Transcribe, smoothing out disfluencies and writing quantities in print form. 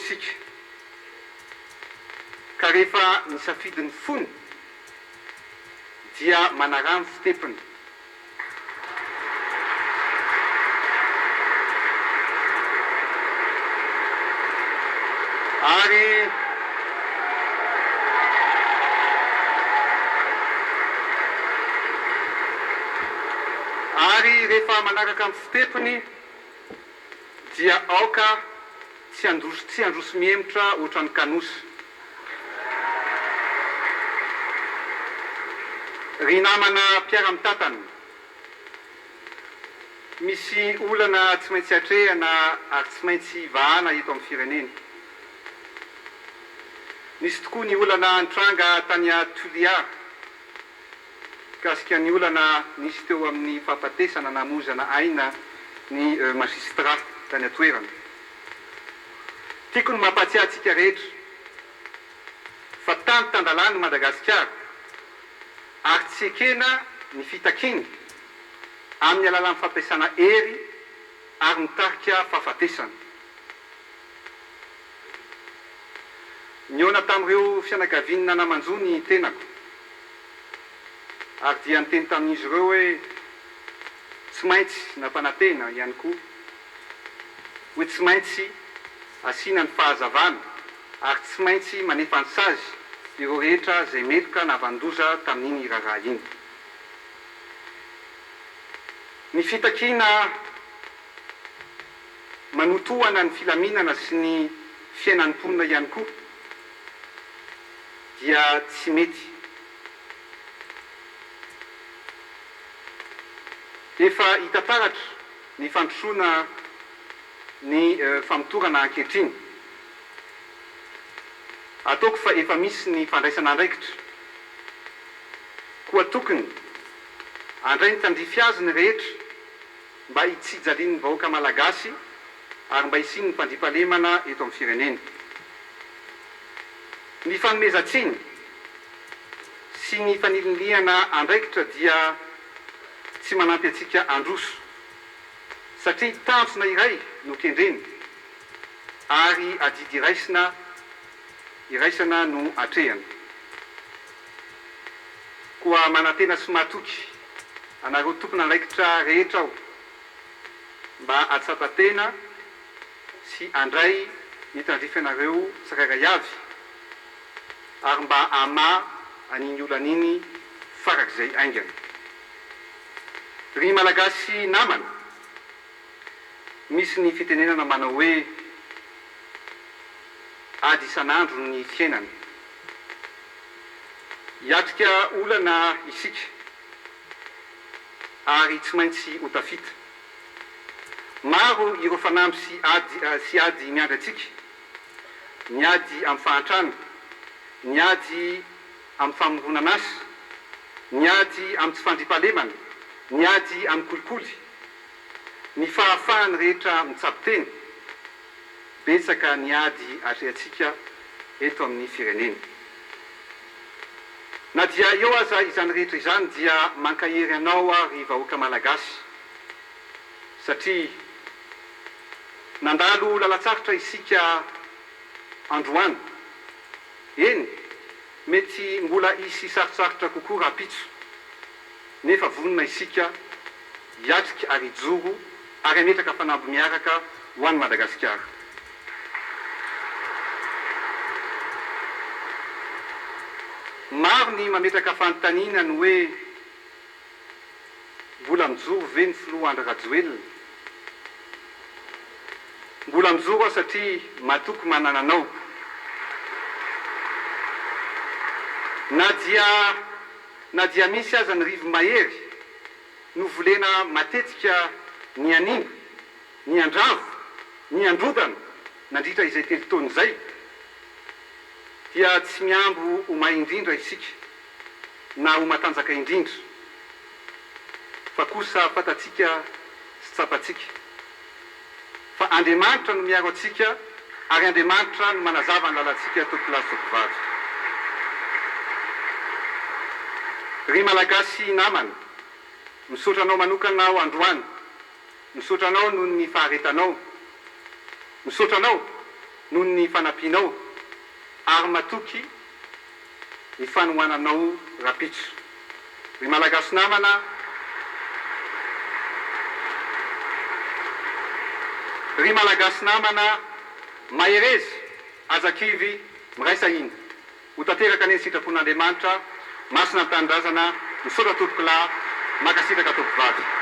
isika, ka rehefa nisafidy ny fony dia manaraha ny fitepiny. Ary ary rehefa manaraka ny fitepiny dia aoka tsy handroso tsy handroso mihemotra ohatran'ny kanosa. Ry namana mpiara-mitantana, misy olana tsy maintsy atrehana ary tsy maintsy vahana eto amin'ny firenena. Nisy tokoa ny olana nitranga tany Toliara mikasika ny olana nisy teo amin'ny fahafatesana namoizana aina ny magistrat tany an-toerana. Tiako ny mampahatsiahy antsika rehetra fa tany tan-dalàna i Madagasikara ary tsy ekena ny fitakiana amin'ny alalan'ny fampiasana hery ary mitarika fahafatesana. Nihaona tamin'ireo fianakavian'ny nana-manjo ny tenako ary dia niteny tamin'izy ireo hoe tsy maintsy nampanantena ihany koa hoe tsy maintsy asiana ny fahazavana ary tsy maintsy manefa ny sazy ireo rehetra izay meloka nahavan-doza tamin'iny raharaha iny. Ny fitakiana manotohana ny filaminana sy ny fiainan'ny mponina ihany koa dia tsy mety. Efa hita taratra ny fandrosoana ny famotorana ankehitriny. Ataoko fa efa misy ny fandraisana andraikitra. Koa tokony handray ny tandrify azy ny rehetra mba tsy hijalian'ny vahoaka Malagasy ary mba hisian'ny fandriampahalemana eto amin'ny firenena. Ny fanomezan-tsiny sy ny fanilinilihana andraikitra dia tsy manampy antsika handroso satria tanjona iray no kendrena ary adidy iraisina iraisana no atrehana. Koa manantena sy matoky anareo tompon'andraikitra rehetra aho mba hahatsapa tena sy handray ny tandrify anareo tsirairay avy ary mba hamaha an'iny olana iny farak'izay haingana. Ry Malagasy namana, misy ny fitenenana manao hoe ady isan'andro ny fiainana. Hiatrika olana isika ary tsy maintsy ho tafita. Maro ireo fanamby sy ady sy ady miandry antsika, ny ady amin'ny fahantrana, ny ady amin'ny famoronan'asa, ny ady amin'ny tsy fandriampahalemana, ny ady amin'ny kolikoly, ny fahafahan'ny rehetra mitsabo tena. Betsaka ny ady atrehantsika eto amin'ny firenena. Na dia eo aza izany rehetra izany dia mankahery anao aho ry vahoaka Malagasy satria nandalo lalan-tsarotra isika androany. Eny, mety mbola hisy sarotsarotra kokoa rahampitso, nefa vonona isika hiatrika ary hijoro ary hametraka fanamby miaraka ho an'i Madagasikara. Maro ny mametraka fanontaniana ny hoe mbola mijoro ve ny filoha Andry Rajoelina? Mbola mijoro aho satria matoky manana anao. Na dia na dia misy aza ny rivo-mahery novolena matetika ny hanimba, ny handrava, ny handrodana nandritra izay telo taona izay, dia tsy mihambo ho mahay indrindra isika na ho matanjaka indrindra, fa kosa fantatsika sy tsapantsika fa Andriamanitra no miaro antsika ary Andriamanitra no manazava ny lalantsika tompokolahy sy tompokovavy. Ry Malagasy namana, misaotra anao manokana aho androany, misaotra anao noho ny faharetanao, misaotra anao. noho ny fanampianao ary matoky ny fanohananao rapitso. Ry Malagasy namana, ry Malagasy namana, mahereza, aza kivy, miraisa hina. Ho tanteraka anie ny sitrapon'Andriamanitra, Masina ny Tanindrazana, misaotra tompokolahy, mankasitraka tompokovavy.